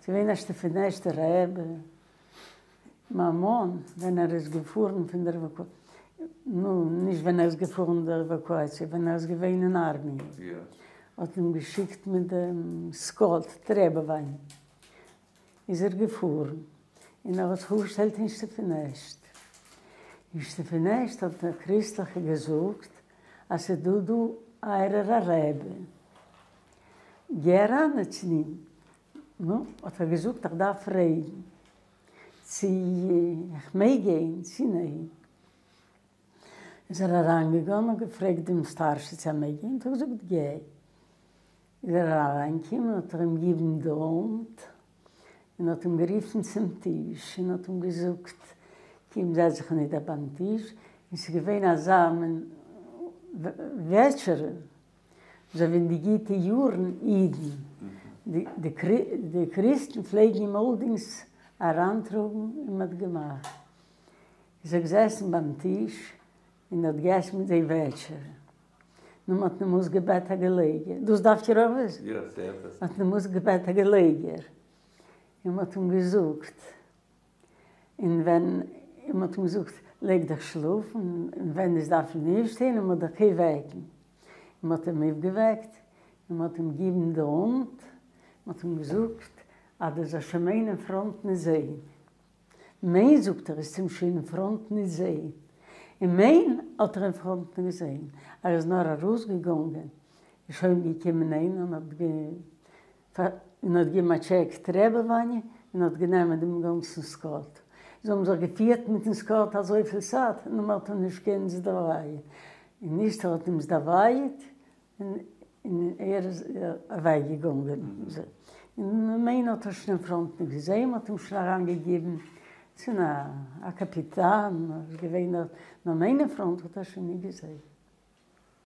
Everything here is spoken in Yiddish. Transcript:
ס'איז געווען א שטעפינעשטער רבי, מיין מאן ווען ער איז געפארן פון דער נו, נישט ווען ער איז געפארן דער עוואקואציע, ווען ער איז געווען אין ארמיע, האט אים געשיקט מיט דעם скот требование, איז ער געפארן, און ער האט זיך אפגעשטעלט אין שטעפינעשט. אין שטעפינעשט האט דער קריסטליכער געזאגט אז ס'איז דא דא אייערער א רבי, גיי אריין צו אים. נו, האט ער געזאגט איך דארף פרעגן צו איך מעג גיין צו ניין. איז ער אריינגעגאנגען און געפרעגט דעם סטארשי צו ער מעג גיין, האט ער געזאגט גיי. איז ער אריינגעקומען האט ער אים געגעבן די האנט און האט אים גערופן צום טיש און האט אים געזאגט קום זעץ זיך אנידער ביים טיש, און ס'איז געווען אזא מין וועטשערע אזוי ווי אין די גוטע יארן אידן, די קריסטן פלעגן אים אלדינגס אריינטראגן און מ'האט געמאכט. איז ער געזעסן ביים טיש און האט געעסן מיט זיי וועטשערע. נו, מ'האט אים אויסגעבעט א געלעגער. דאס דארפט איר אויך וויסן. יא, זייער וויסן. מ'האט אים אויסגעבעט א געלעגער און מ'האט אים געזאגט און ווען מען האט אים געזאגט לייג דיך שלאפן, און ווען עס דארף נישט און מען האט דיך אויפוועקן, און מען האט אים אויפגעוועקט, און מען האט אים געגעבן די האנט, מען האט אים געזאגט אז דו זאלסט שוין מער אין פראנט נישט זעהן, מען זאגט ער איז צום שוין אין פראנט נישט זעהן, און מען האט ער אין פראנט נישט געזעהן, ער איז נאר ארויסגעגאנגען, איז שוין געקומען איינער און האט און האט געגעבן א טשעק требование און האט גענומען דעם גאנצן скот. זיי האבן זיך געפירט מיטן скот אזויפיל צייט און מען האט אים נישט געקענט сדאוואיעט און נישט ער האט אים סדאוואיעט און ער איז אוועק געגאנגען און מען האט ער שוין אין פראנט נישט געזעהן מען האט אים שוין אריין געגעבן צו א קאפיטאן איז געווען דארט נאר מען אין פראנט האט ער שוין נישט געזעהן.